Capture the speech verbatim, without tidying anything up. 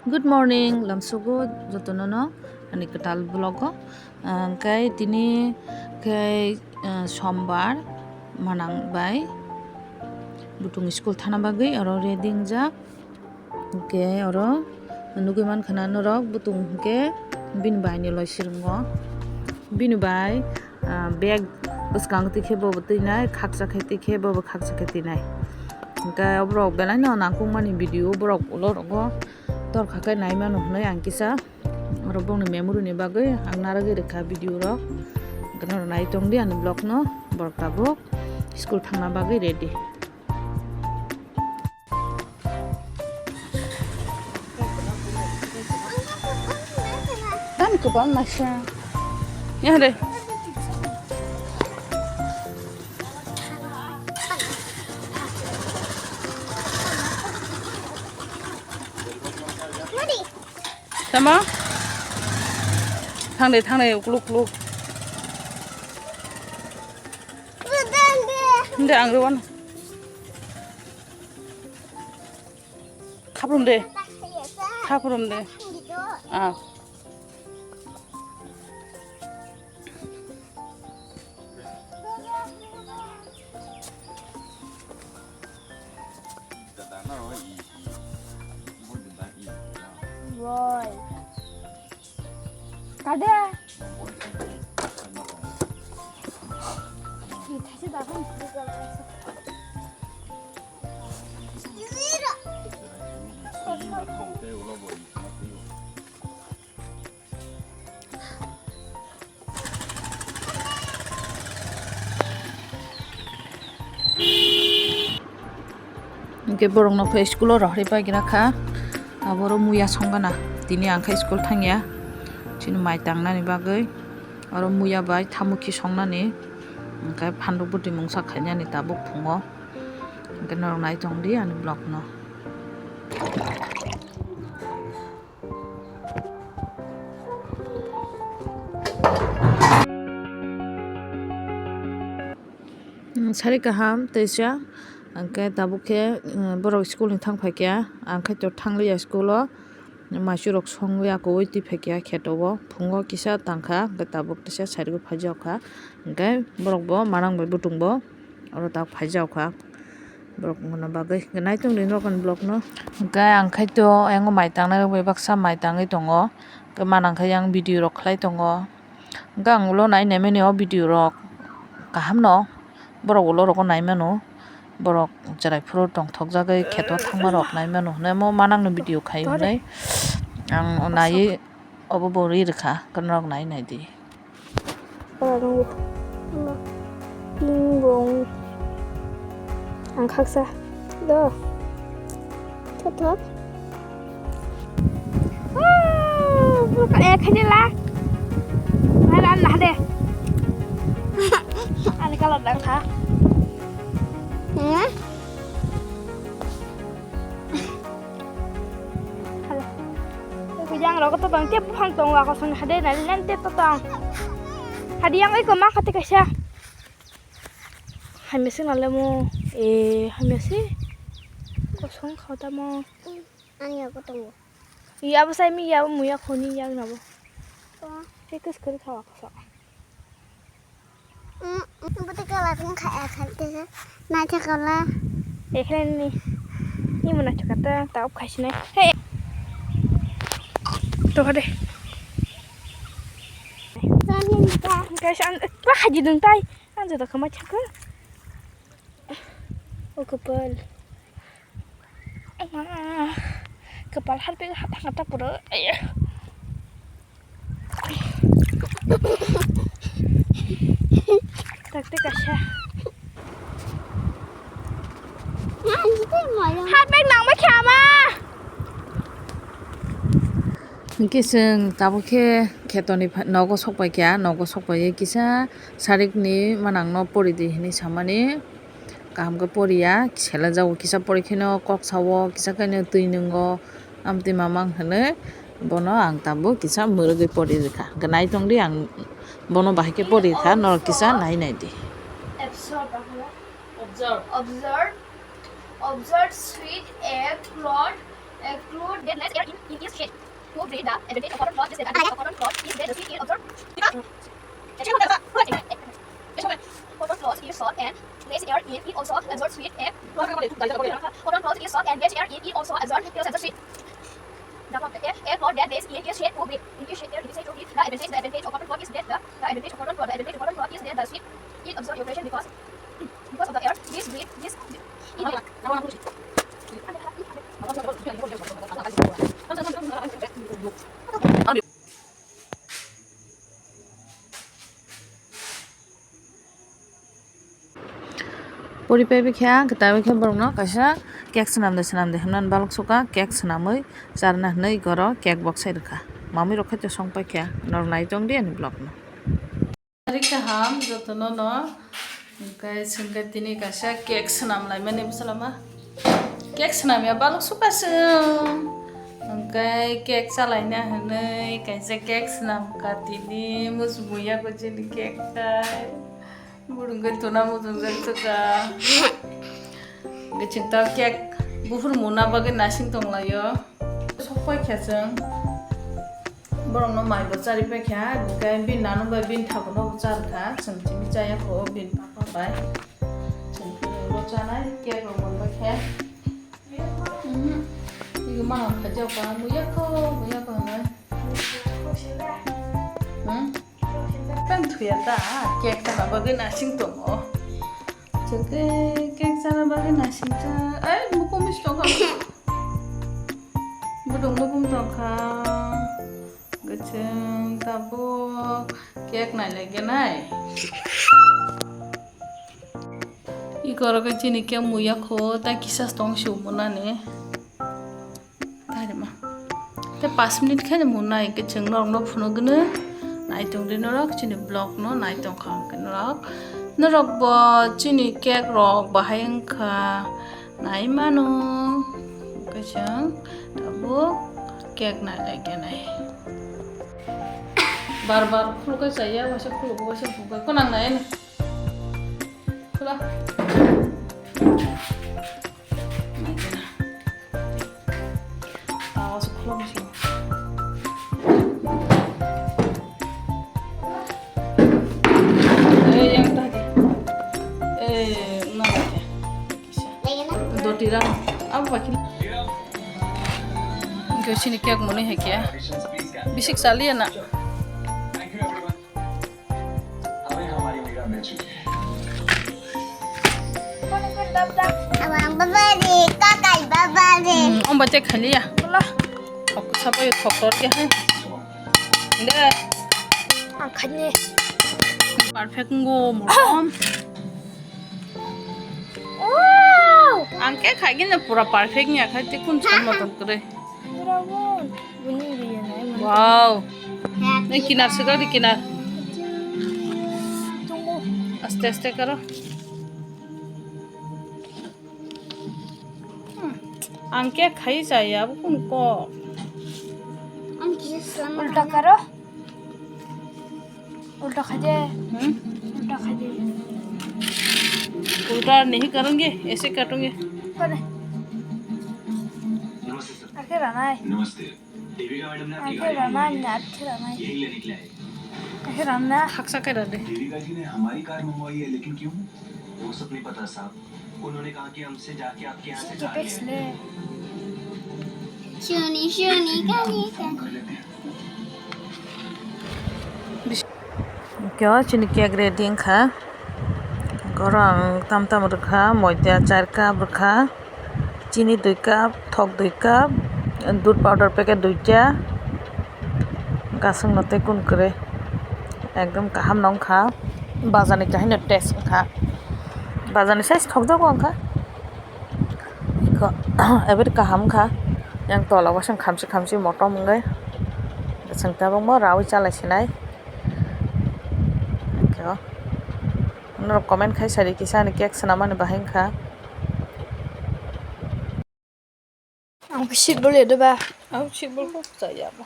Good morning, lamsugo jotono no ani kwtal vlog o. Ah, hwnkhe tini khe, ah, sombar, manang bai butung school thana bagwi oro ready wngjak. Hwnkhe oro nugwi mankha na norok butung hwnkhe bini bai ni loi swrwngo. Bini bai, ah, bag bwskang twi khe bobo twi nai, khaksa khe twi khe bobo khaksa khe twi nai. Hwnkhe oborok belai no nangkukmani video borok ulo rogo tor kha khe nai mano hwnwi ang kisa oro bongni memory ni bagwi ang narwgwi rwkha video rok. Hwnkhe norok nai tongdi ani vlog no, borok tabuk school thangna bagwi ready. Tam kwbangma se. Yang de. Tamo? Thang de, thang de, ukluk, ukluk. Hindi, ang ruwan. Khaprum de. Khaprum de. Ah. Woi. Kada. Hwnkhe borokno khe school o rohorwi paigra kha. Aboro muya songana. Tini ang khe school thangya. Chini mai tangnani bagwi. Oro muya bai thamukhi songnani. Hwnkhe phanduk bwtwi mungsa khainani tabuk phungo. Hwnkhe norok nai tongdi ani vlog no. Sari kaham teisa, hwnkhe tabuk khe, um, borok school ni thang phaikha, ang khe to thangliya school o, maichwrok songwi akowi twi phaikha kheto o, phungo kisa tangkha, hwnkhe tabuk teisa sari o phaijak kha, hwnkhe borok bo manang bai butung bo. Oro tak phaijak kha borok wngna bagwi. Naitok ni norok ni vlog no. Hwnkhe ang khaito ayang mai tangnai rok bai baksa mai tangwi tongo. Hwnkhe manang khe yang video rok khlai tongo. Hwnkhe ang ulo nai nai mani o video rok kaham no. Borok ulo rogo nai mano. Borok cherai phuru tongthok jagwi kheto thangma rok nai mano hwnwi omo manang ni video khai hwnwi ang naiwi obo bo ri rwkha norok nai nai di. Ora nungo. Ping bong. Ang khaksa. Do. Thot thot. Woo! Buka eh khani la. Hai ran na de. Ani kala dang kha. Hmm? Kujang rok to tong, tei buphang tongo, ako song hade nari nan tei to tong. Hadi yang oi ko ma kati kaisa. Hamya sing nale mo, eh, hamya si. Kosong khao ta mo. Ani ako tongo. Iya bo sai mi, iya bo muya khoni yang nabo. Tei kus kuri khawa koso. Buti kala tong kha, eh, kha, tesa. Naithok kala. Ekhle ni. Ni mona chukata, ta up khaisi nai. Hey. To hade. Guys, an, pa haji dong tai. An jada kama chaka. O kapal. Ama, kapal harpi hata hata pura. Ayah. Tak tak kasha. Harpi nang ma khama. Hwnkhe chwng tabuk khe khetoni pha-, nogo sokpai kha, nogo sokpai kisa sarikni manangno pori di hinwi samani. Kaham khe poriya, sela jago kisa pori kheno kok sao, kisa khe no twi nwngo, amtwi mamang hwnwi bono ang tabuk kisa mwrwgwi pori rwkha. Hwnkhe nai tongdi ang bono bahai khe pori rwkha, norok kisa nai nai di. Observe, observe, observe, observe sweet egg float, egg float. in its shape to breed. The advantage of cotton cloth is that the advantage of cotton cloth is that the sweet air absorbs. Cotton cloth is soft and lace air in, it also absorbs sweet air. Cotton cloth is soft and lace air in, it also absorbs, absorbs sweet. The cloth, air, air cloth that lays in its shape to breed. In its shape, air is said to breed. The advantage, the advantage of cotton cloth is that the, the advantage of cotton cloth, the advantage of cotton cloth is that the sweet, it absorbs evaporation because, because of the air. This breed, this, it breed. Pori pai bikha, kwtal bikha borokno kaisa cake swnam de, swnam de hwnmani balok sukha, cake swnamwi charwna hwnwi oro cake boksai rwkha. Mamwi rok khe to song paikha, norok nai tongdi ani vlogno. Ari kaham jotono no, hwnkhe chwngkhe tini kaisa cake swnam laimani bwsala ma. Cake swnam ya balok sukha chwng. Hwnkhe cake chalaina hwnwi kaisa cake swnam kha tini, muchung muya ko chini cake khai. Burungwi tuna muchungjak sukha. Hwnkhe chwng ta cake buphuru muna bagwi nasing tonglaio. Sok paikha chwng. Borokno mai bo chari paikha, hwnkhe bini nanok bai bini tabukno bo charwkha, chwng tini chaya kho bini papa bai. Chwng tini bo chanai, cake rok manbaikha. Mhm. Ego mano khaijokha, muya kho, muya kho hwnwi. Hmm? Tang thuya ta, cake chana bagwi nasing tongo. Chwng khe cake chana bagwi nasing cha, ai, mukum is tongkha. Budung mukum tongkha. Gachung tabuk cake nai lai genai. Iko oro khe chini cake muya kho, ta kisa tong si umunani. Tarima. Te pas minute khe munai khe chwng norokno phunukgwno. Nai tongdi norok chini vlogno nai tongkha hwnkhe norok. Norok bo chini cake rok bahai wngkha. Nai mano, hwnkhe chwng tabuk cake nai lai khe nai. Bar bar khulukhe chaya, waisa khulukgo, waisa bukgo, khwnang nai ani. Khula. Nai khe na. Awas khula musi. Eh, yang tadi. Eh, nang ya. Doti rang. Apa bakil? Kau sini kek mana ya kya? Bisik sali ya nak. Abang baba de, kakai baba de. Hmm, om baca kali ya. Wala. Thok sapa ya thok rot ya hai. Deh. Ang khani. Perfect ngo mo. Wow. Ang khe khaigini pura perfect ni akhai te kun chon motom kre. Pura bon. Buni biya nai man. Wow. Nai kinar sega di kinar. Tunggu. Aste aste karo. Hmm. Ang khe khai chaya, abo kun kok. Ang kisa slam. Ulta karo. Ulta khaje. Hmm? Ulta khaje. Ulta nahi karenge, aise katunge. Kore. Ake ranai. Ake ranai, ake ranai. Ake ranai. Haksa khe rade. Devika जी ने हमारी कार मंगवाई है, लेकिन क्यों? वो सब नहीं पता साहब। उन्होंने कहा कि हमसे जाके आपके यहाँ से कार ले आए। Shuni, shuni, kani, kani. Kyo chini cake ready wngkha. Goro ang tam tam rwkha, moida char cup rwkha, chini dui cup, thok dui cup, dudh powder packet duita. Gaswk no tei kun kwrwi. Ekdom kaham no wngkha. Bazar ni kaham no taste wngkha. Bazar ni size thokjago wngkha. Eko, ebar kaham wngkha. Yang tola o se khamsi khamsi motom wngwi. Chwng tabukmo raui chalai sinai. Eko. Norok comment khai sadi kisa ani cake swnamani bahai wngkha. Ang khe seat bol ya de ba? Ang seat bol bo chaya bo.